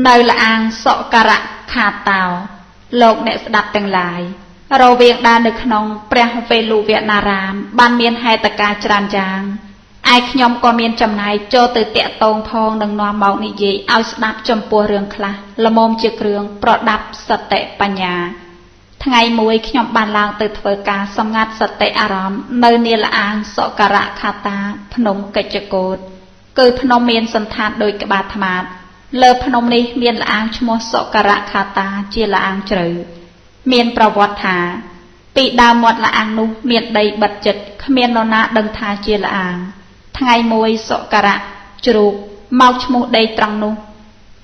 នៅល្អាងសុករខាតោលោកអ្នកស្ដាប់ទាំងឡាយរវាងដើរនៅក្នុងព្រះវេលុវនារាមបានមានហេតុការណ៍ច្រើនយ៉ាងឯខ្ញុំក៏មានចំណែកចូលទៅតាក់ទងផងនឹងនាំមកនិយាយឲ្យស្ដាប់ចំពោះរឿងខ្លះល្មមជាគ្រឿងប្រដាប់សតិបញ្ញាថ្ងៃមួយខ្ញុំបានឡើងទៅធ្វើការសម្ងាត់សតិអារម្មណ៍នៅនាល្អាងសុករខាតាភ្នំកិច្ចកូតគឺភ្នំមានសន្តានដូចក្បាលត្មាតលើភ្នំនេះមានល្អាងឈ្មោះសុករខាតាជាល្អាងជ្រៅមានប្រវត្តិថាពីដើមមាត់ល្អាងនោះមានដីបិទជិតគ្មាននរណាដឹងថាជាល្អាងថ្ងៃមួយសុករៈជ្រូកមកឈ្មោះដីត្រង់នោះ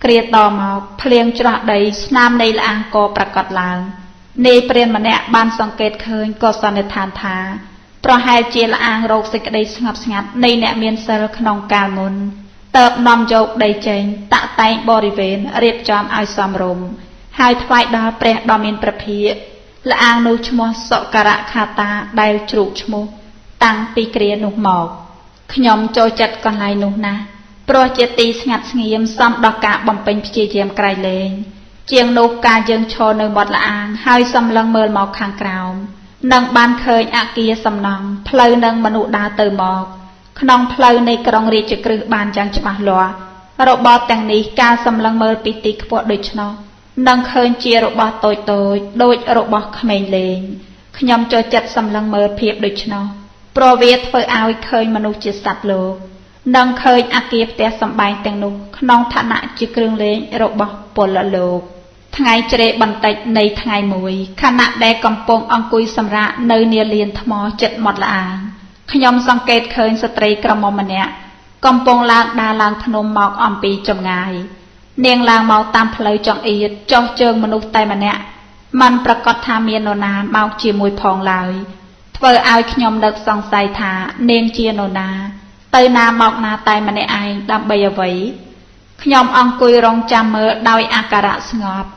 គ្រាតមកភ្លៀងច្រោះដីស្នាមនៃល្អាងក៏ប្រកាសឡើងនាយព្រានម្នាក់បានសង្កេតឃើញក៏សន្និដ្ឋានថាប្រហែលជាល្អាងរកសេចក្តីស្ងប់ស្ងាត់នៃអ្នកមានសិលក្នុងកាលមុនតើបនាំយកដីចេញតាក់តែងបរិវេណរៀបចំឲ្យសមរម្យហើយថ្វាយដល់ព្រះដ៏មានព្រះភិក្ខល្អាងនោះឈ្មោះសុករខាតាដែលជ្រូកឈ្មោះតាំងពីគ្រានោះមកខ្ញុំចូលចិត្តកន្លែងនោះណាស់ព្រោះជាទីស្ងាត់ស្ងៀមសមដល់ការបំពេញព្យាយាមក្រៃលែងជាងនោះការយើងឈរនៅមាត់ល្អាងហើយសម្លឹងមើលមកខាងក្រោមនឹងបានឃើញអគារសំណង់ផ្លូវនិងមនុស្សដើរទៅមកក្នុងផ្លូវនៃក្រុងរាជក្រឹសបានយ៉ាងច្បាស់លាស់របបទាំងនេះការសម្លឹងមើលពីទីខ្ពស់ដូច្នោះនឹងឃើញជារបស់តូចៗដូចរបស់ក្មេងលេងខ្ញុំចូលចិត្តសម្លឹងមើលភាពដូច្នោះព្រោះវាធ្វើឲ្យឃើញមនុស្សជាសត្វលោកនឹងឃើញអគារផ្ទះសម្បែងទាំងនោះក្នុងឋានៈជាគ្រឿងលេងរបស់ពលលោកថ្ងៃជ្រេបន្តិចនៃថ្ងៃមួយខណៈដែលកំពុងអង្គុយសម្រាកនៅនាលានថ្មចិត្តមាត់ល្អាងខ្ញុំសង្កេតឃើញស្ត្រីក្រមុំម្នាក់កំពុងឡើងដើរឡើងភ្នំមកអំពីចម្ងាយនាងឡើងមកតាមផ្លូវចង្អៀតចុះជើងមនុស្សតែម្នាក់មិនប្រកាសថាមាននរណាមកជាមួយផងឡើយធ្វើឲ្យខ្ញុំនឹកសង្ស័យថានាងជានរណាទៅណាមកណាតែម្នាក់ឯងដើម្បីអ្វីខ្ញុំអង្គុយរងចាំមើលដោយអាការៈស្ងប់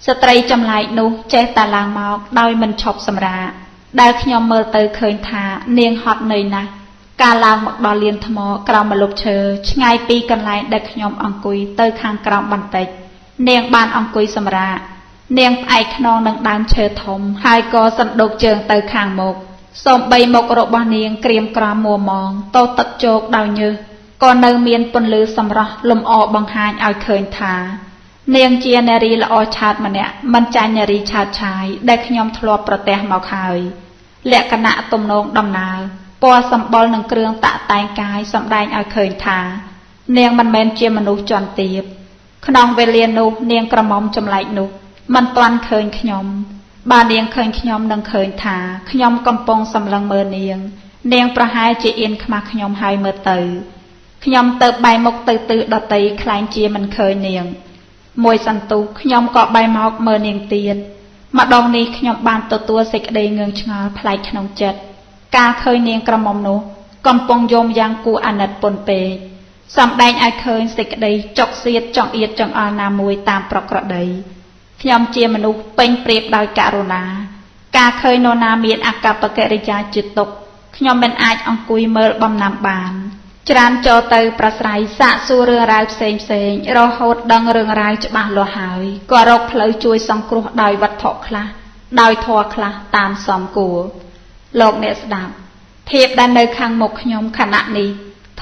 ស្ត្រីចម្លែកនោះចេះតែឡើងមកដោយមិនឈប់សម្រាកដែលខ្ញុំមើលទៅឃើញថានាងហត់នឿយណាស់កាលឡើងមកដល់លានថ្មក្រោមម្លប់ឈើឆ្ងាយពីកន្លែងដែលខ្ញុំអង្គុយទៅខាងក្រោមបន្តិចនាងបានអង្គុយសម្រាកនាងផ្អែកខ្នងនឹងដើមឈើធំហើយក៏សណ្ដូកជើងទៅខាងមុខសូម្បីមុខរបស់នាងក្រៀមក្រំមួម៉ងតទឹកជោកដោយញើសក៏នៅមានពន្លឺសម្រស់លំអបង្ហាញឲ្យឃើញថានាងជានារីល្អឆើតម្នាក់មិនចាញ់នារីឆើតឆាយដែលខ្ញុំធ្លាប់ប្រទះមកហើយលក្ខណៈទំនងដំណើរពណ៌សម្បុរនិងគ្រឿងតាក់តែងកាយសម្ដែងឲ្យឃើញថានាងមិនមែនជាមនុស្សជាន់ទាបក្នុងវេលានោះនាងក្រមុំចម្លែកនោះមិនទាន់ឃើញខ្ញុំបើនាងឃើញខ្ញុំនឹងឃើញថាខ្ញុំកំពុងសម្លឹងមើលនាងនាងប្រហែលជាអៀនខ្មាស់ខ្ញុំហើយមើលទៅខ្ញុំទៅបែរមុខទៅទិសដតីខ្លែងជាមិនឃើញនាងមួយសន្ទុះខ្ញុំក៏បែរមកមើលនាងទៀតម្ដងនេះខ្ញុំបានទទួលសេចក្តីងឿងឆ្ងល់ប្លែកក្នុងចិត្តកាលឃើញនាងក្រមុំនោះកំពុងយំយ៉ាងគួរអាណិតពន់ពេកសម្ដែងឲ្យឃើញសេចក្តីចុកសៀតចង្អៀតចង្អល់ណាមួយតាមប្រក្រតីខ្ញុំជាមនុស្សពេញប្រៀបដោយករុណាការឃើញនរណាមានអាកប្បកិរិយាជាទុក្ខខ្ញុំមិនអាចអង្គុយមើលបំណាំបានច្រានចូលទៅប្រស្រ័យសាកសួររឿងរ៉ាវផ្សេងៗរហូតដឹងរឿងរ៉ាវច្បាស់លាស់ហើយក៏រកផ្លូវជួយសង្គ្រោះដោយវត្ថុខ្លះដោយធម៌ខ្លះតាមសមគួរលោកអ្នកស្ដាប់ភាពដែលនៅខាងមុខខ្ញុំខណៈនេះ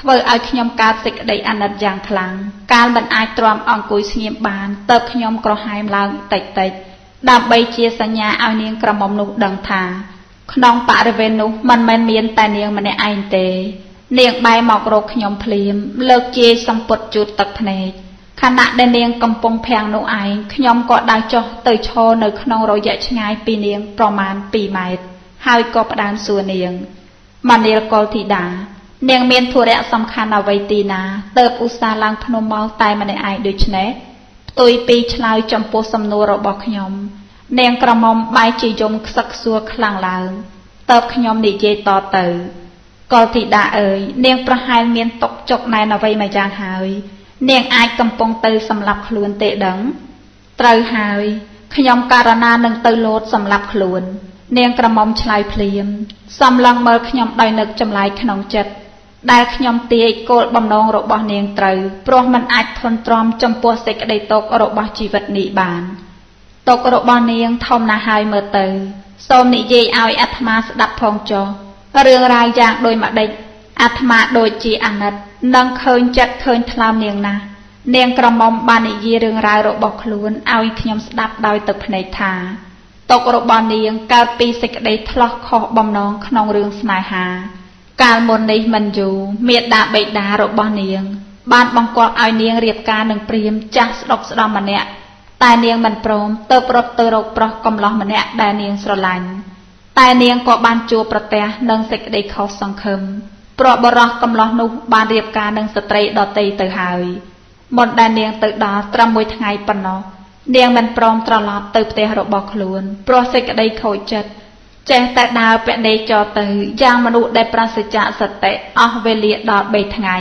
ធ្វើឲ្យខ្ញុំកើតសេចក្តីអាណិតយ៉ាងខ្លាំងកាលមិនអាចទ្រាំអង្គុយស្ងៀមបានតើខ្ញុំក្រហែមឡើងតិចតិចដើម្បីជាសញ្ញាឲ្យនាងក្រមុំនោះដឹងថាក្នុងបរិវេណនោះមិនមែនមានតែនាងម្នាក់ឯងទេនាងបែរមករកខ្ញុំភ្លាមលើកជាយសម្ពុតជូតទឹកភ្នែកខណៈដែលនាងកំពុងភាំងនោះឯងខ្ញុំក៏ដើរចុះទៅឈរនៅក្នុងរយៈឆ្ងាយពីនាងប្រមាណ2ម៉ែត្រហើយក៏ផ្ដើមសួរនាងមនាលកុលធីតានាងមានធុរៈសំខាន់អ្វីទីណាតើបឧស្សាហ៍ឡើងភ្នំមកតែម្នាក់ឯងដូច្នេះផ្ទុយពីឆ្លើយចំពោះសំណួររបស់ខ្ញុំនាងក្រមុំបែរជាយំខ្សឹកខ្សួរខ្លាំងឡើងតើបខ្ញុំនិយាយតទៅកុលធីតាអើយនាងប្រហែលមានទុកចុកណែនអ្វីមួយយ៉ាងហើយនាងអាចកំពុងទៅសម្លាប់ខ្លួនទេដឹងត្រូវហើយខ្ញុំករណានឹងទៅលោតសម្លាប់ខ្លួននាងក្រមុំឆ្លើយភ្លាមសម្លឹងមើលខ្ញុំដោយនឹកចម្លែកក្នុងចិត្ត ដែលខ្ញុំទាយគោលបំណងរបស់នាងត្រូវព្រោះមិនអាចធន់ទ្រាំចំពោះសេចក្តីទុក្ខរបស់ជីវិតនេះបានទុក្ខរបស់នាងធំណាស់ហើយមើលទៅសូមនិយាយឲ្យអាត្មាស្ដាប់ផងចុះរឿងរ៉ាវយ៉ាងដូចម្ដេចអាត្មាដូចជាអាណិតនឹងឃើញចិត្តឃើញថ្លើមនាងណាស់នាងក្រមុំបាននិយាយរឿងរ៉ាវរបស់ខ្លួនឲ្យខ្ញុំស្ដាប់ដោយទឹកភ្នែកថាទុក្ខរបស់នាងកើតពីសេចក្តីថ្លោះខុសបំណងក្នុងរឿងស្នេហាកាលមុននេះមិនយូរមាតាបិតារបស់នាងបានបង្គាប់ឲ្យនាងរៀបការនឹងព្រាហ្មណ៍ចាស់ស្ដុកស្ដំម្នាក់តែនាងមិនព្រមទៅប្រត់ទៅរកប្រុសកំឡោះម្នាក់ដែលនាងស្រឡាញ់តែនាងក៏បានជួបប្រទះនឹងសេចក្តីខុសសង្ឃឹមព្រោះបុរសកំឡោះនោះបានរៀបការនឹងស្ត្រីដទៃទៅហើយមុនដែលនាងទៅដល់ត្រឹមមួយថ្ងៃប៉ុណ្ណោះនាងមិនព្រមត្រឡប់ទៅផ្ទះរបស់ខ្លួនព្រោះសេចក្តីខូចចិត្តចេះតែដើរពណេចរទៅយ៉ាងមនុស្សដែលប្រាសចាកសតិអស់វេលាដល់3ថ្ងៃ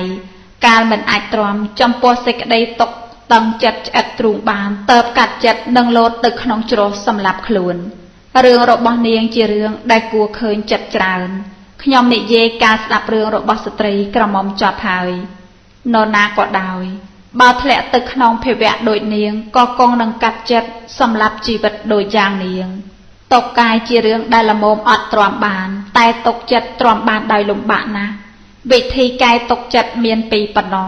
កាលមិនអាចទ្រាំចំពោះសេចក្តីទុក្ខតឹងចិត្តឆ្អិតទ្រូងបានតើបកាត់ចិត្តនិងលោតទៅក្នុងជ្រោះសម្លាប់ខ្លួនរឿងរបស់នាងជារឿងដែលគួរឃើញចិត្តច្រើនខ្ញុំនិយាយការស្ដាប់រឿងរបស់ស្ត្រីក្រមុំចប់ហើយនរណាក៏ដោយបើធ្លាក់ទៅក្នុងភាវៈដូចនាងក៏គង់នឹងកាត់ចិត្តសម្លាប់ជីវិតដូចយ៉ាងនាងទុក្ខកាយជារឿងដែលល្មមអត់ទ្រាំបានតែទុក្ខចិត្តទ្រាំបានដោយលំបាកណាស់វិធីកែទុក្ខចិត្តមានពីរប៉ុណ្ណោះ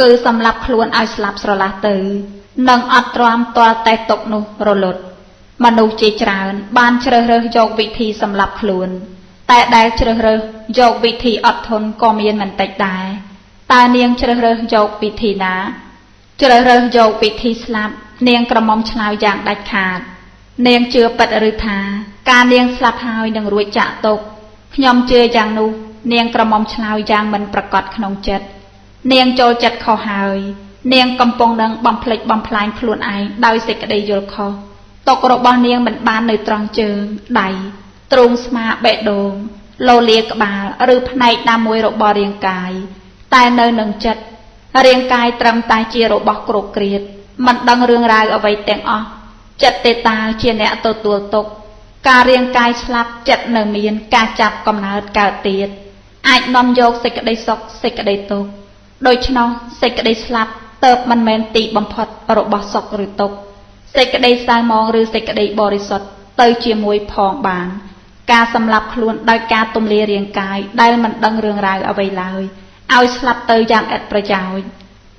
គឺសម្លាប់ខ្លួនឲ្យស្លាប់ស្រឡះទៅនិងអត់ទ្រាំទាល់តែទុក្ខនោះរលត់មនុស្សជាច្រើនបានជ្រើសរើសយកវិធីសម្លាប់ខ្លួនតែដែលជ្រើសរើសយកវិធីអត់ធន់ក៏មានមិនតិចដែរតើនាងជ្រើសរើសយកវិធីណាជ្រើសរើសយកវិធីស្លាប់នាងក្រមុំឆ្លើយយ៉ាងដាច់ខាតនាងជឿពិតឬថាការនាងស្លាប់ហើយនឹងរួចចាកទុក្ខខ្ញុំជឿយ៉ាងនោះនាងក្រមុំឆ្លើយយ៉ាងមិនប្រកបក្នុងចិត្តនាងចូលចិត្តខុសហើយនាងកំពុងនឹងបំផ្លិចបំផ្លាញខ្លួនឯងដោយសេចក្តីយល់ខុសទុក្ខរបស់នាងមិនបាននៅត្រង់ជើងដៃទ្រូងស្មាបេះដូងលលាក្បាលឬផ្នែកណាមួយរបស់រាងកាយតែនៅនឹងចិត្តរាងកាយត្រឹមតែជារបស់គ្រប់គ្រាតមិនដឹងរឿងរ៉ាវអ្វីទាំងអស់ចិត្តទេតាជាអ្នកទទួលទុក្ខការរាងកាយស្លាប់ចិត្តនៅមានការចាប់កំណើតកើតទៀតអាចនាំយកសេចក្តីសុខសេចក្តីទុក្ខដូច្នោះសេចក្តីស្លាប់ទៅមិនមែនទីបំផុតរបស់សុខឬទុក្ខសេចក្តីសៅហ្មងឬសេចក្តីបរិសុទ្ធទៅជាមួយផងបានការសម្លាប់ខ្លួនដោយការទម្លារាងកាយដែលមិនដឹងរឿងរ៉ាវអ្វីឡើយឲ្យស្លាប់ទៅយ៉ាងឥតប្រយោជន៍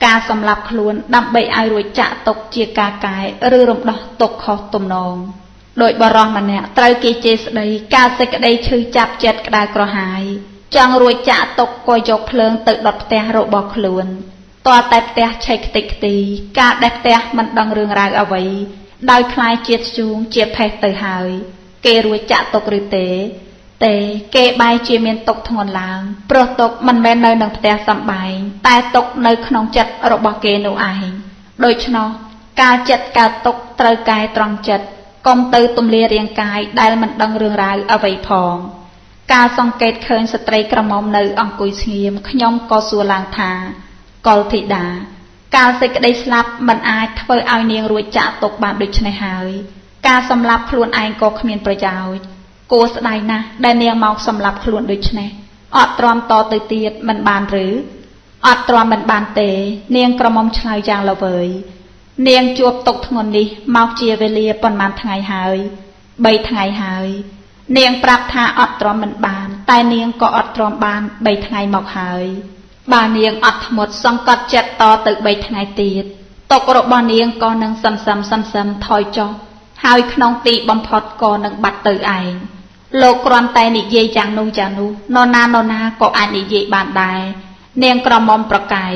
ការសម្លាប់ខ្លួនដើម្បីឲ្យរួចចាកទុក្ខជាការកែឬរំដោះទុក្ខខុសទំនងដោយបរោះម្នាក់ត្រូវគេជេរស្ដីការសេចក្តីឈឺចាប់ចិត្តក្តៅក្រហាយចង់រួចចាកទុក្ខក៏យកភ្លើងទៅដុតផ្ទះរបស់ខ្លួនទាល់តែផ្ទះឆេះខ្ទេចខ្ទីការដេះផ្ទះមិនដឹងរឿងរ៉ាវអ្វីដោយคล้ายជាធ្យូងជាផេះទៅហើយគេរួចចាក់ទុក្ខឬទេទេគេបែរជាមានទុក្ខធ្ងន់ឡើងព្រោះទុក្ខមិនមែននៅនឹងផ្ទះសម្បែងតែទុក្ខនៅក្នុងចិត្តរបស់គេនោះឯងដូច្នោះការចិត្តកើតទុក្ខត្រូវកែត្រង់ចិត្តកុំទៅទម្លារាងកាយដែលមិនដឹងរឿងរ៉ាវអ្វីផងការសង្កេតឃើញស្ត្រីក្រមុំនៅអង្គុយស្ងៀមខ្ញុំក៏សួរឡើងថាកុលធីតាកាលសេចក្តីស្លាប់មិនអាចធ្វើឲ្យនាងរួចចាកទុក្ខបានដូច្នេះហើយការសម្លាប់ខ្លួនឯងក៏គ្មានប្រយោជន៍គួរស្ដាយណាស់ដែលនាងមកសម្លាប់ខ្លួនដូច្នេះអត់ទ្រាំតទៅទៀតមិនបានឬអត់ទ្រាំមិនបានទេនាងក្រមុំឆ្លើយយ៉ាងល្វើយនាងជួបទុក្ខធ្ងន់នេះមកជាវេលាប៉ុន្មានថ្ងៃហើយ3ថ្ងៃហើយនាងប្រាប់ថាអត់ទ្រាំមិនបានតែនាងក៏អត់ទ្រាំបាន3ថ្ងៃមកហើយបើនាងអត់ធ្មត់សង្កត់ចិត្តតទៅ3ថ្ងៃទៀតទុក្ខរបស់នាងក៏នឹងសន្សំសន្សំថយចុះហើយក្នុងទីបំផុតក៏នឹងបាត់ទៅឯងលោកគ្រាន់តែនិយាយយ៉ាងនោះយ៉ាងនោះនរណានរណាក៏អាចនិយាយបានដែរនាងក្រមុំប្រកែក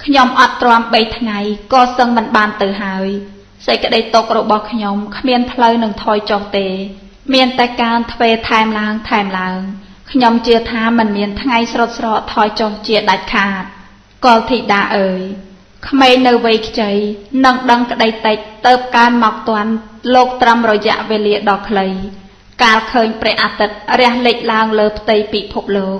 ខ្ញុំអត់ទ្រាំ3ថ្ងៃក៏សឹងមិនបានទៅហើយសេចក្តីទុក្ខរបស់ខ្ញុំគ្មានផ្លូវនឹងថយចុះទេមានតែការទ្វេថែមឡើងថែមឡើងខ្ញុំជឿថាមិនមានថ្ងៃស្រុតស្រកថយចុះជាដាច់ខាតកុលធីតាអើយក្មេងនៅវ័យខ្ចីនឹងដឹងក្តីតិចទៅកើនមកទាន់លោកត្រឹមរយៈវេលាដ៏ខ្លីកាលឃើញព្រះអាទិត្យរះលិចឡើងលើផ្ទៃពិភពលោក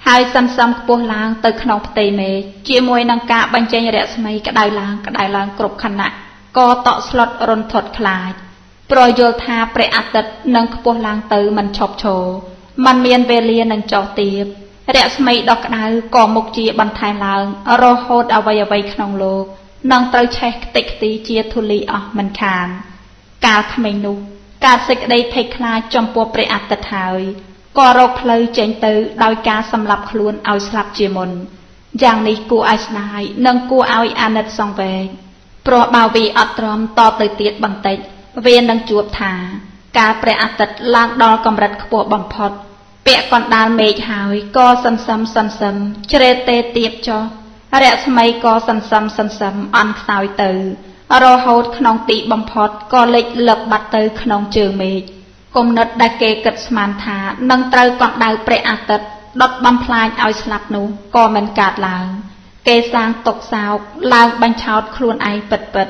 ហើយសន្សំខ្ពស់ឡើងទៅក្នុងផ្ទៃមេឃជាមួយនឹងការបញ្ចេញរស្មីក្តៅឡើងក្តៅឡើងគ្រប់ខណៈក៏តក់ស្លុតរន្ធត់ខ្លាចព្រោះយល់ថាព្រះអាទិត្យនឹងខ្ពស់ឡើងទៅមិនឈប់ឈរមិនមានវេលានឹងចុះទាប រស្មីដ៏ក្តៅក៏មុខជាបន្ថែមឡើងរហូតអ្វីៗក្នុងលោកនឹងត្រូវឆេះខ្ទេចខ្ទីជាធូលីអស់មិនខានកាលក្មេងនោះកើតសេចក្តីភ័យខ្លាចចំពោះព្រះអាទិត្យហើយក៏រកផ្លូវចេញទៅដោយការសម្លាប់ខ្លួនឲ្យស្លាប់ជាមុនយ៉ាងនេះគួរឲ្យស្ដាយនិងគួរឲ្យអាណិតសង្វេគព្រោះបើវាអត់ទ្រាំតទៅទៀតបន្តិចវានឹងជួបថាកាលព្រះអាទិត្យឡើងដល់កម្រិតខ្ពស់បំផុតពាក់កណ្ដាលមេឃហើយក៏សន្សឹមសន្សឹមជ្រេទេទៀបចុះរស្មីក៏សន្សឹមសន្សឹមអន់ខ្សោយទៅរហូតក្នុងទីបំផុតក៏លិចលឹបបាត់ទៅក្នុងជើងមេឃគំនិតដែលគេគិតស្មានថានឹងត្រូវកម្ដៅព្រះអាទិត្យដុតបំផ្លាញឲ្យស្លាប់នោះក៏មិនកើតឡើងគេសាងទុកសោកឡើងបញ្ឆោតខ្លួនឯងពិតពិត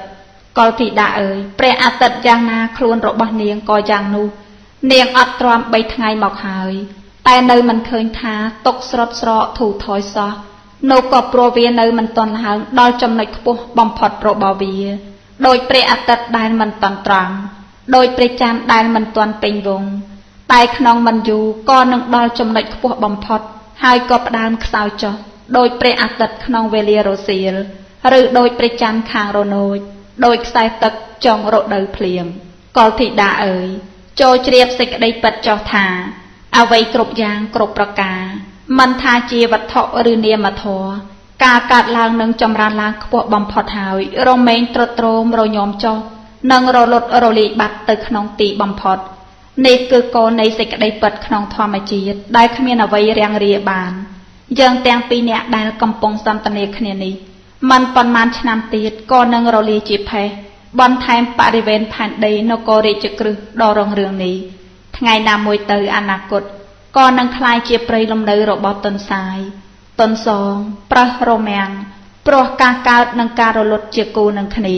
កុលធីតាអើយព្រះអាទិត្យយ៉ាងណាខ្លួនរបស់នាងក៏យ៉ាងនោះនាងអត់ទ្រាំ3ថ្ងៃមកហើយតែនៅមិនឃើញថាទុកស្រុតស្រកធូរថយសោះនោះក៏ព្រោះវានៅមិនទាន់ឡើងដល់ចំណុចខ្ពស់បំផុតរបស់វាដោយព្រះអាទិត្យដែលមិនទាន់ត្រង់ដោយព្រះច័ន្ទដែលមិនទាន់ពេញវងតែក្នុងមិនយូរក៏នឹងដល់ចំណុចខ្ពស់បំផុតហើយក៏ផ្ដើមខ្សោយចុះដោយព្រះអាទិត្យក្នុងវេលារសៀលឬដោយព្រះច័ន្ទខាងរនោចដោយខ្សែទឹកចុងរដូវភ្លៀងកុលធីតាអើយចូលជ្រាបសេចក្តីពិតចុះថាអ្វីគ្រប់យ៉ាងគ្រប់ប្រការមិនថាជាវត្ថុឬនាមធម៌ការកើតឡើងនិងចម្រើនឡើងខ្ពស់បំផុតហើយរមែងទ្រុឌទ្រោមរញោមចុះនិងរលត់រលាយបាត់ទៅក្នុងទីបំផុតនេះគឺកូននៃសេចក្តីពិតក្នុងធម្មជាតិដែលគ្មានអ្វីរាំងរាបានយើងទាំងពីរនាក់ដែលកំពុងសន្ទនាគ្នានេះមិនប៉ុន្មានឆ្នាំទៀតក៏នឹងរលាយជាផេះបន្ថែមបរិវេណផែនដីនគររាជក្រឹសដ៏រុងរឿងនេះថ្ងៃណាមួយទៅអនាគតក៏នឹងក្លាយជាព្រៃលំនៅរបស់ទន្សាយទន្សងប្រឹសរមាំងព្រោះការកើតនិងការរលត់ជាគូនឹងគ្នា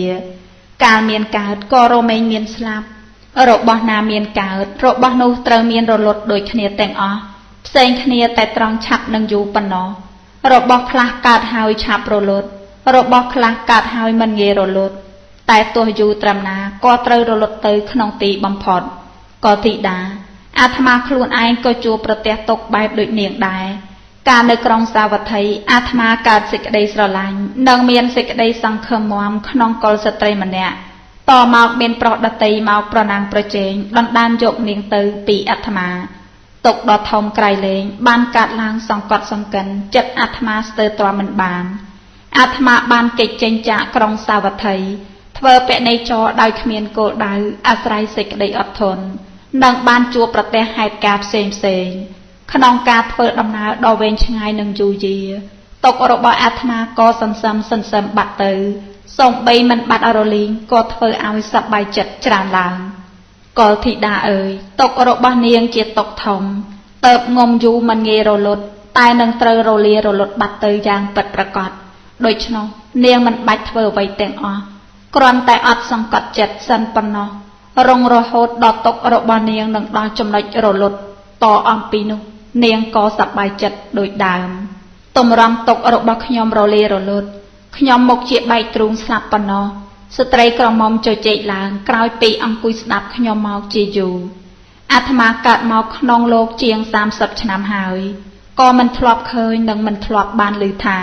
កាលមានកើតក៏រមែងមានស្លាប់របស់ណាមានកើតរបស់នោះត្រូវមានរលត់ដូចគ្នាទាំងអស់ផ្សេងគ្នាតែត្រង់ឆាប់និងយូរប៉ុណ្ណោះរបស់ខ្លះកើតហើយឆាប់រលត់របស់ខ្លះកើតហើយមិនងាយរលត់តែទោះយូរត្រឹមណាក៏ត្រូវរលត់ទៅក្នុងទីបំផុតក៏ធីតាអាត្មាខ្លួនឯងក៏ជួបប្រទះទុកបែបដូចនាងដែរកាលនៅក្រុងសាវត្ថីអាត្មាកើតសេចក្តីស្រឡាញ់និងមានសេចក្តីសង្ឃឹមមាំក្នុងកុលស្ត្រីម្នាក់តមកមានប្រុសដតីមកប្រណាំងប្រជែងដណ្ដើមយកនាងទៅពីអាត្មាទុកដ៏ធំក្រៃលែងបានកើតឡើងសង្កត់សង្កិនចិត្តអាត្មាស្ទើរទ្រាំមិនបានអាត្មាបានគេចចេញចាកក្រុងសាវត្ថីធ្វើបណិចរដោយគ្មានគោលដៅអាស្រ័យសេចក្តីអត់ធន់និងបានជួបប្រទះហេតុការណ៍ផ្សេងផ្សេងក្នុងការធ្វើដំណើរដ៏វែងឆ្ងាយនិងយូរយារទុករបស់អាត្មាក៏សន្សំសន្សំបាត់ទៅសូម្បីមិនបាត់រលីងក៏ធ្វើឲ្យសប្បាយចិត្តច្រើនឡើងកុលធីតាអើយទុករបស់នាងជាទុកធំទៅងំយូរមិនងាយរលត់តែនឹងត្រូវរលារលត់បាត់ទៅយ៉ាងពិតប្រាកដដូច្នោះនាងមិនបាច់ធ្វើអ្វីទាំងអស់គ្រាន់តែអត់សង្កត់ចិត្តសិនប៉ុណ្ណោះរងរហូតដល់ទុករបស់នាងនឹងដល់ចំណុចរលត់តអំពីនោះនាងក៏សប្បាយចិត្តដូចដើមទម្រាំទុករបស់ខ្ញុំរលារលត់ខ្ញុំមកជាបែកទ្រូងស្លាប់ប៉ុណ្ណោះស្ត្រីក្រមុំជជែកឡើងក្រោយពីអង្គុយស្ដាប់ខ្ញុំមកជាយូរអាត្មាកើតមកក្នុងលោកជាង30ឆ្នាំហើយក៏មិនធ្លាប់ឃើញនិងមិនធ្លាប់បានឮថា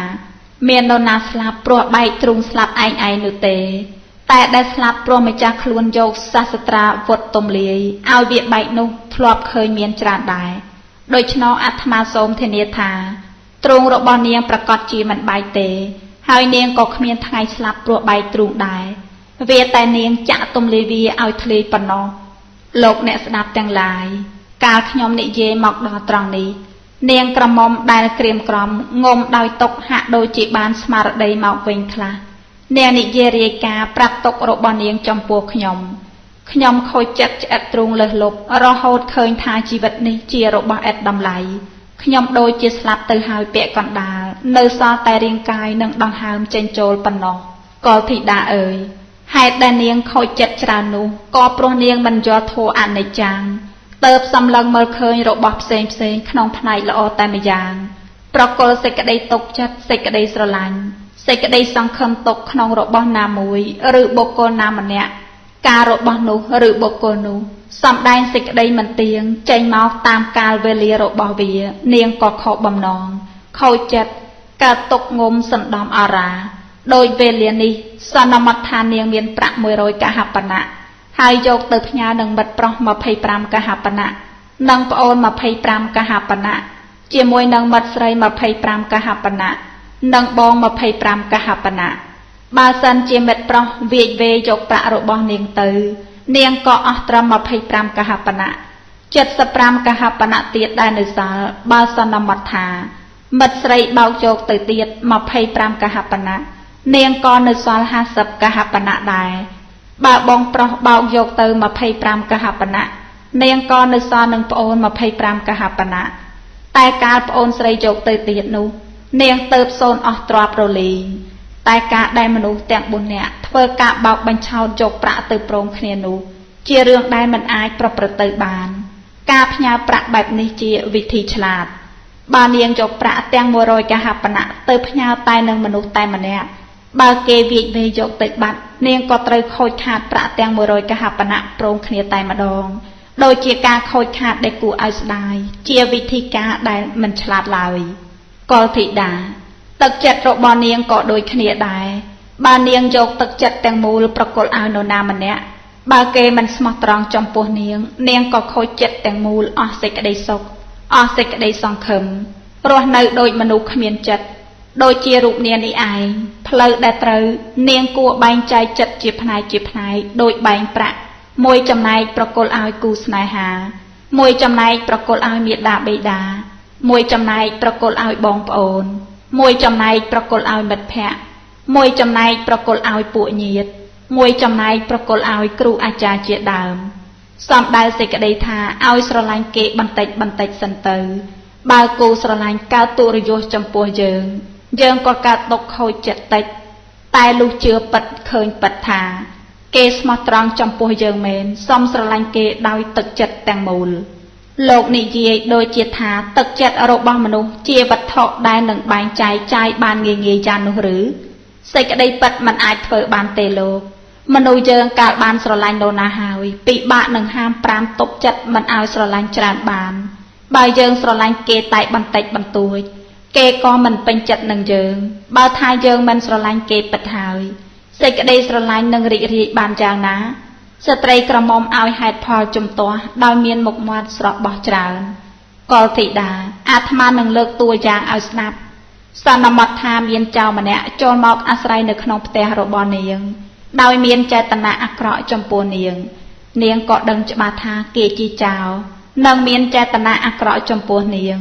មាននរណាស្លាប់ព្រោះបែកទ្រូងស្លាប់ឯងឯងនោះទេតែដែលស្លាប់ព្រោះម្ចាស់ខ្លួនយកសាស្ត្រាវុធទំលាយឲ្យវាបែកនោះធ្លាប់ឃើញមានច្រើនដែរដូច្នោះអាត្មាសូមធានាថាទ្រូងរបស់នាងប្រកាសជាមិនបែកទេហើយនាងក៏គ្មានថ្ងៃស្លាប់ព្រោះបែកទ្រូងដែរវាតែនាងចាក់ទំលាយវាឲ្យធ្លាយប៉ុណ្ណោះលោកអ្នកស្ដាប់ទាំងឡាយកាលខ្ញុំនិយាយមកដល់ត្រង់នេះនាងក្រមុំដែលក្រៀមក្រំងំដោយទុកហាក់ដូចជាបានស្មារតីមកវិញខ្លះនាងនិយាយរាយការណ៍ប្រាប់ទុករបស់នាងចំពោះខ្ញុំខ្ញុំខូចចិត្តឆ្អិតទ្រូងលើសលប់រហូតឃើញថាជីវិតនេះជារបស់ឥតតម្លៃខ្ញុំដូចជាស្លាប់ទៅហើយពាក់កណ្ដាលនៅសល់តែរាងកាយនិងដង្ហើមចេញចូលប៉ុណ្ណោះកុលធីតាអើយហេតុដែលនាងខូចចិត្តច្រើននោះក៏ព្រោះនាងមិនយល់ធម៌អនិច្ចំទៅសម្លឹងមើលឃើញរបស់ផ្សេងផ្សេងក្នុងផ្នែកល្អតែម្យ៉ាងប្រគល់សេចក្តីទុកចិត្តសេចក្តីស្រឡាញ់សេចក្តីសង្ឃឹមទុកក្នុងរបស់ណាមួយឬបុគ្គលណាម្នាក់ការរបស់នោះឬបុគ្គលនោះ សម្ដែងសេចក្តីមិនទៀងចេញមកតាមកាលវេលារបស់វា នាងក៏ខកបំណងខូចចិត្តកើតទុកងុំសណ្ដំអរាដោយវេលានេះសន្មតថានាងមានប្រាក់100កហបណៈហើយយកទៅផ្ញើនឹងមិត្តប្រុស25កហបណៈនិងប្អូន25កហបណៈជាមួយនឹងមិត្តស្រី25កហបណៈនិងបង25កហបណៈបើសិនជាមិត្តប្រុសវាចវេយកប្រាក់របស់នាងទៅនាងក៏អស់ត្រឹម25កហបណៈ75កហបណៈទៀតដែលនៅសល់បើសន្មតថាមិត្តស្រីបោកយកទៅទៀត25កហបណៈនាងក៏នៅសល់50កហបណៈដែរបើបងប្រុសបោកយកទៅ25កហបណៈនាងក៏នៅសល់នឹងប្អូន25កហបណៈតែកាលប្អូនស្រីយកទៅទៀតនោះនាងទៅសូនអស់ទ្រព្យរលែងតែការដែលមនុស្សទាំង4នាក់ធ្វើការបោកបញ្ឆោតយកប្រាក់ទៅព្រមគ្នានោះជារឿងដែលមិនអាចប្រព្រឹត្តទៅបានការផ្ញើប្រាក់បែបនេះជាវិធីឆ្លាតបើនាងយកប្រាក់ទាំង100កហបណៈទៅផ្ញើតែនឹងមនុស្សតែម្នាក់បើគេវាចវេយកទៅបាត់នាងក៏ត្រូវខូចខាតប្រាក់ទាំង100កហបណៈព្រមគ្នាតែម្ដងដូចជាការខូចខាតដែលគួរឲ្យស្ដាយជាវិធីការដែលមិនឆ្លាតឡើយកលធីតាទឹកចិត្តរបស់នាងក៏ដូចគ្នាដែរបើនាងយកទឹកចិត្តទាំងមូលប្រគល់ឲ្យនរណាម្នាក់បើគេមិនស្មោះត្រង់ចំពោះនាងនាងក៏ខូចចិត្តទាំងមូលអស់សេចក្តីសុខអស់សេចក្តីសង្ឃឹមរស់នៅដូចមនុស្សគ្មានចិត្តដូចជារូបនាងនេះឯងផ្លូវដែលត្រូវនាងគួរបែងចែកចិត្តជាផ្នែកជាផ្នែកដូចបែងប្រាក់មួយចំណែកប្រគល់ឲ្យគូស្នេហាមួយចំណែកប្រគល់ឲ្យមាតាបិតាមួយចំណែកប្រគល់ឲ្យបងប្អូនមួយចំណែកប្រគល់ឲ្យមិត្តភក្តិមួយចំណែកប្រគល់ឲ្យពួកញាតិមួយចំណែកប្រគល់ឲ្យគ្រូអាចារ្យជាដើមសំដៅសេចក្តីថាឲ្យស្រឡាញ់គេបន្តិចបន្តិចសិនទៅបើគូស្រឡាញ់កើតទុរយសចំពោះយើងយើងក៏កើតទុកខូចចិត្តតិចតែលុះជឿពិតឃើញពិតថាគេស្មោះត្រង់ចំពោះយើងមែនសំស្រឡាញ់គេដោយទឹកចិត្តទាំងមូលលោកនិយាយដូចជាថាទឹកចិត្តរបស់មនុស្សជាវត្ថុដែលនឹងបែងចែកចាយបានងាយងាយយ៉ាងនោះឬសេចក្តីពិតមិនអាចធ្វើបានទេលោកមនុស្សយើងកាលបានស្រឡាញ់នរណាហើយពិបាកនឹងហាមប្រាមទប់ចិត្តមិនឲ្យស្រឡាញ់ច្រើនបានបើយើងស្រឡាញ់គេតែបន្តិចបន្តួចគេក៏មិនពេញចិត្តនឹងយើងបើថាយើងមិនស្រឡាញ់គេពិតហើយសេចក្តីស្រឡាញ់នឹងរីករាយបានយ៉ាងណាស្ត្រីក្រមុំឲ្យហេតុផលជំទាស់ដោយមានមុខមាត់ស្រស់បោះច្រើនកលធីតាអាត្មានឹងលើកតួយ៉ាងឲ្យស្ដាប់សន្មតថាមានចៅម្នាក់ចូលមកអាស្រ័យនៅក្នុងផ្ទះរបស់នាងដោយមានចេតនាអាក្រក់ចំពោះនាងនាងក៏ដឹងច្បាស់ថាគេជាចៅនិងមានចេតនាអាក្រក់ចំពោះនាង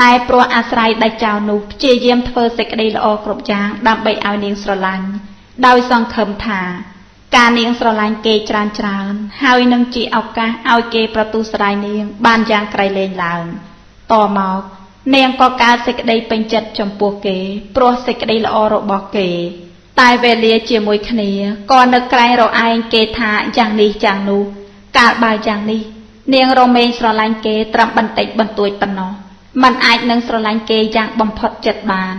តែព្រោះអាស្រ័យដែលចៅនោះព្យាយាមធ្វើសេចក្តីល្អគ្រប់យ៉ាងដើម្បីឲ្យនាងស្រឡាញ់ដោយសង្ឃឹមថាការនាងស្រឡាញ់គេច្រើនច្រើនហើយនឹងជាឱកាសឲ្យគេប្រទូសរាយនាងបានយ៉ាងក្រៃលែងឡើងតមកនាងក៏កើតសេចក្តីពេញចិត្តចំពោះគេព្រោះសេចក្តីល្អរបស់គេតែវេលាជាមួយគ្នាក៏នៅក្រែងរឯងគេថាយ៉ាងនេះយ៉ាងនោះកាលបើយ៉ាងនេះនាងរមែងស្រឡាញ់គេត្រឹមបន្តិចបន្តួចប៉ុណ្ណោះមិនអាចនឹងស្រឡាញ់គេយ៉ាងបំផុតចិត្តបាន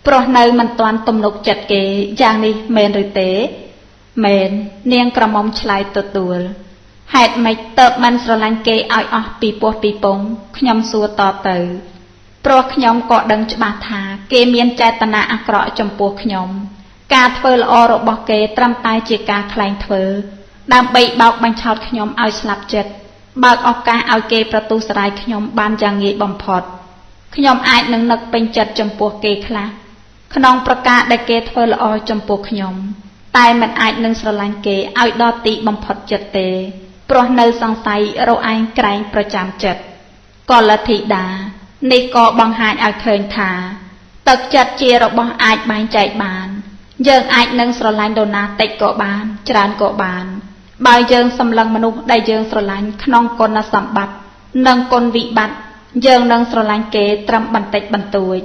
ព្រោះនៅមិនទាន់ទំនុកចិត្តគេយ៉ាងនេះមែនឬទេមែននាងក្រមុំឆ្លើយទទួលហេតុម៉េចតើបមិនស្រឡាញ់គេឲ្យអស់ពីពោះពីពងខ្ញុំសួរតទៅព្រោះខ្ញុំក៏ដឹងច្បាស់ថាគេមានចេតនាអាក្រក់ចំពោះខ្ញុំការធ្វើល្អរបស់គេត្រឹមតែជាការក្លែងធ្វើដើម្បីបោកបញ្ឆោតខ្ញុំឲ្យស្លាប់ចិត្តបើកឱកាសឲ្យគេប្រទូសរាយខ្ញុំបានយ៉ាងងាយបំផុតខ្ញុំអាចនឹងនឹកពេញចិត្តចំពោះគេខ្លះក្នុងប្រការដែលគេធ្វើល្អចំពោះខ្ញុំតែមិនអាចនឹងស្រឡាញ់គេឲ្យដល់ទីបំផុតចិត្តទេព្រោះនៅសង្ស័យរឯងក្រែងប្រចាំចិត្តកលធីតានេះក៏បង្ហាញឲ្យឃើញថាទឹកចិត្តជារបស់អាចបែងចែកបានយើងអាចនឹងស្រឡាញ់នរណាតិចក៏បានច្រើនក៏បានបើយើងសម្លឹងមនុស្សដែលយើងស្រឡាញ់ក្នុងគុណសម្បត្តិនិងគុណវិបត្តិយើងនឹងស្រឡាញ់គេត្រឹមបន្តិចបន្តួច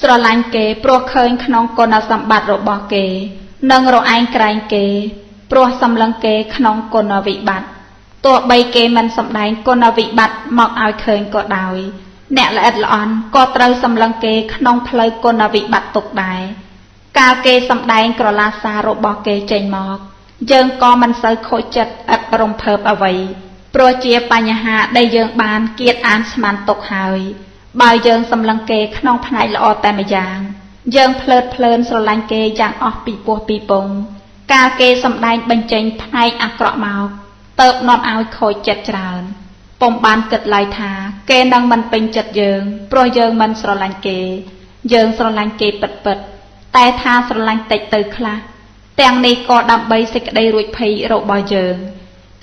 ស្រឡាញ់គេព្រោះឃើញក្នុងគុណសម្បត្តិរបស់គេនិងរឯងក្រែងគេព្រោះសម្លឹងគេក្នុងគុណវិបត្តិទោះបីគេមិនសម្ដែងគុណវិបត្តិមកឲ្យឃើញក៏ដោយអ្នកល្អិតល្អន់ក៏ត្រូវសម្លឹងគេក្នុងផ្លូវគុណវិបត្តិទុកដែរកាលគេសម្ដែងក្រឡាសាររបស់គេចេញមកយើងក៏មិនសូវខូចចិត្តឥតរំភើបអ្វី ព្រោះជាបញ្ហាដែលយើងបានគៀតអានស្មានទុកហើយបើយើងសម្លឹងគេក្នុងផ្នែកល្អតែម្យ៉ាងយើងភ្លើតភ្លើនស្រឡាញ់គេយ៉ាងអស់ពីពោះពីពងកាលគេសម្ដែងបញ្ចេញផ្នែកអាក្រក់មកទៅនាំឲ្យខូចចិត្តច្រើនពុំបានគិតឡើយថាគេនឹងមិនពេញចិត្តយើងព្រោះយើងមិនស្រឡាញ់គេយើងស្រឡាញ់គេពិតពិតតែថាស្រឡាញ់តិចទៅខ្លះទាំងនេះក៏ដើម្បីសេចក្តីរួចភ័យរបស់យើង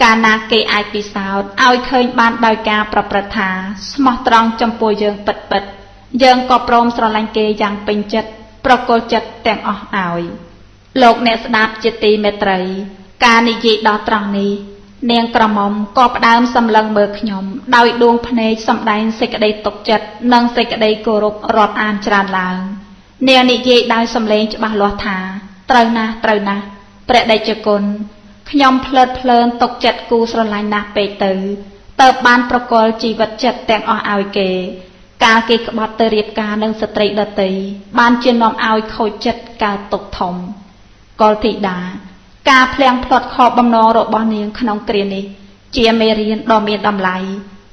កាលណាគេអាចពិសោធន៍ឲ្យឃើញបានដោយការប្រព្រឹត្តថាស្មោះត្រង់ចំពោះយើងពិតពិតយើងក៏ព្រមស្រឡាញ់គេយ៉ាងពេញចិត្តប្រគល់ចិត្តទាំងអស់ឲ្យលោកអ្នកស្ដាប់ជាទីមេត្រីការនិយាយដល់ត្រង់នេះនាងក្រមុំក៏ផ្ដើមសម្លឹងមើលខ្ញុំដោយដួងភ្នែកសម្ដែងសេចក្តីទុកចិត្តនិងសេចក្តីគោរពរាប់អានច្រើនឡើងនាងនិយាយដោយសំឡេងច្បាស់លាស់ថាត្រូវណាស់ត្រូវណាស់ព្រះតេជគុណខ្ញុំភ្លើតភ្លើនទុកចិត្តគូស្រឡាញ់ណាស់ពេកទៅទៅបានប្រគល់ជីវិតចិត្តទាំងអស់ឲ្យគេកាលគេក្បត់ទៅរៀបការនឹងស្ត្រីដទៃបានជានាំឲ្យខូចចិត្តកើតទុកធំកុលធីតាការភ្លៀងផ្លាត់ខកបំណងរបស់នាងក្នុងគ្រានេះជាមេរៀនដ៏មានតម្លៃ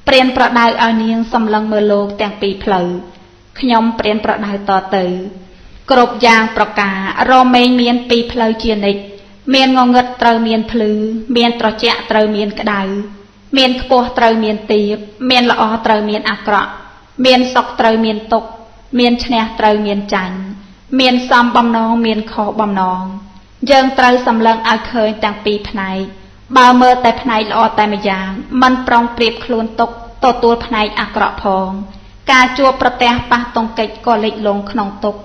ព្រានប្រដៅឲ្យនាងសម្លឹងមើលលោកទាំងពីរផ្លូវខ្ញុំព្រានប្រដៅតទៅគ្រប់យ៉ាងប្រការរមែងមានពីរផ្លូវជានិច្ចមានងងឹតត្រូវមានភ្លឺមានត្រជាក់ត្រូវមានក្តៅមានខ្ពស់ត្រូវមានទាបមានល្អត្រូវមានអាក្រក់មានសុខត្រូវមានទុក្ខមានឈ្នះត្រូវមានចាញ់មានសមបំណងមានខុសបំណងយើងត្រូវសម្លឹងឲ្យឃើញទាំងពីរផ្នែកបើមើលតែផ្នែកល្អតែម្យ៉ាងមិនប្រុងប្រៀបខ្លួនទុកទទួលផ្នែកអាក្រក់ផងការជួបប្រទះប៉ះទង្គិចក៏លិចលង់ក្នុងទុក្ខ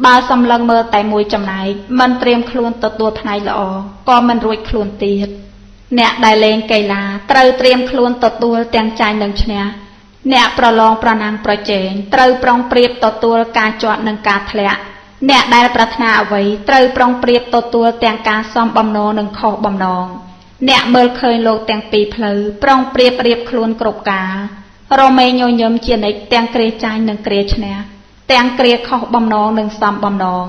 បើសម្លឹងមើលតែមួយចំណែកមិនត្រៀមខ្លួនទទួលផ្នែកល្អក៏មិនរួចខ្លួនទៀតអ្នកដែលលេងកីឡាត្រូវត្រៀមខ្លួនទទួលទាំងចាញ់និងឈ្នះអ្នកប្រឡងប្រណាំងប្រជែងត្រូវប្រុងប្រៀបទទួលការជាប់និងការធ្លាក់អ្នកដែលប្រាថ្នាអ្វីត្រូវប្រុងប្រៀបទទួលទាំងការសមបំណងនិងខុសបំណងអ្នកមើលឃើញលោកទាំងពីរផ្លូវប្រុងប្រៀបរៀបខ្លួនគ្រប់កាលរមែងញញឹមជានិច្ចទាំងគ្រាចាញ់និងគ្រាឈ្នះទាំងគ្រាខុសបំណងនិងសមបំណង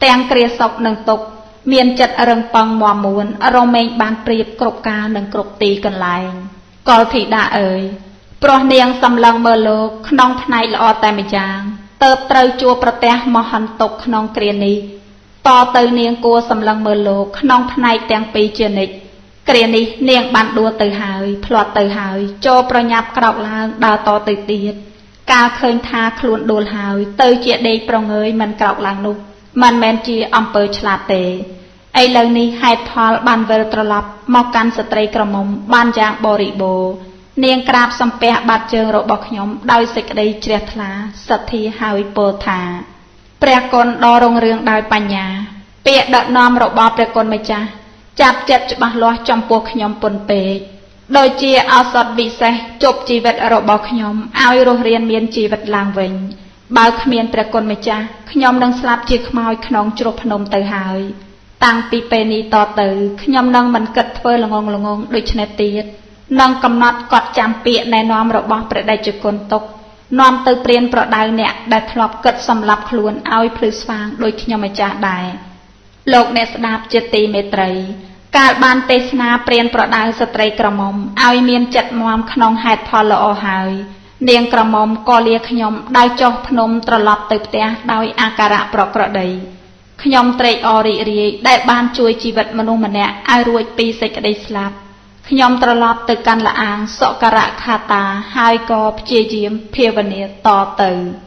ទាំងគ្រាសុខនិងទុក្ខមានចិត្តរឹងប៉ឹងមាំមួនរមែងបានប្រៀបគ្រប់កាលនិងគ្រប់ទីកន្លែងកុលធីតាអើយព្រោះនាងសម្លឹងមើលលោកក្នុងផ្នែកល្អតែម្យ៉ាងទៅត្រូវជួបប្រទះមហន្តទុក្ខក្នុងគ្រានេះតទៅនាងគួរសម្លឹងមើលលោកក្នុងផ្នែកទាំងពីរជានិច្ចគ្រានេះនាងបានដួលទៅហើយភ្លាត់ទៅហើយចូលប្រញាប់ក្រោកឡើងដើរតទៅទៀតកាលឃើញថាខ្លួនដួលហើយទៅជាដេកប្រងើយមិនក្រោកឡើងនោះមិនមែនជាអំពើឆ្លាតទេឥឡូវនេះហេតុផលបានវិលត្រឡប់មកកាន់ស្ត្រីក្រមុំបានយ៉ាងបរិបូរណ៍នាងក្រាបសំពះបាតជើងរបស់ខ្ញុំដោយសេចក្តីជ្រះថ្លាសទ្ធាហើយពោលថាព្រះគុណដ៏រុងរឿងដោយបញ្ញាពាក្យដឹកនាំរបស់ព្រះគុណម្ចាស់ចាប់ចិត្តច្បាស់លាស់ចំពោះខ្ញុំពន់ពេកដូចជាឱសថវិសេសជប់ជីវិតរបស់ខ្ញុំឲ្យរស់រានមានជីវិតឡើងវិញបើគ្មានព្រះគុណម្ចាស់ខ្ញុំនឹងស្លាប់ជាខ្មោចក្នុងជ្រោះភ្នំទៅហើយតាំងពីពេលនេះតទៅខ្ញុំនឹងមិនគិតធ្វើល្ងងល្ងងដូច្នេះទៀតនឹងកំណត់កត់ចាំពាក្យណែនាំរបស់ព្រះតេជគុណទុកនាំទៅព្រានប្រដៅអ្នកដែលធ្លាប់គិតសម្លាប់ខ្លួនឲ្យភ្លឺស្វាងដូចខ្ញុំម្ចាស់ដែរលោកអ្នកស្ដាប់ជាទីមេត្រីកាលបានទេសនាព្រានប្រដៅស្ត្រីក្រមុំឲ្យមានចិត្តមាំក្នុងហេតុផលល្អហើយនាងក្រមុំក៏លាខ្ញុំដោយចុះភ្នំត្រឡប់ទៅផ្ទះដោយអាការៈប្រក្រតីខ្ញុំត្រេកអររីករាយដែលបានជួយជីវិតមនុស្សម្នាក់ឲ្យរួចពីសេចក្តីស្លាប់ខ្ញុំត្រឡប់ទៅកាន់ល្អាងសុករៈខាតាហើយក៏ព្យាយាមភាវនាតទៅ។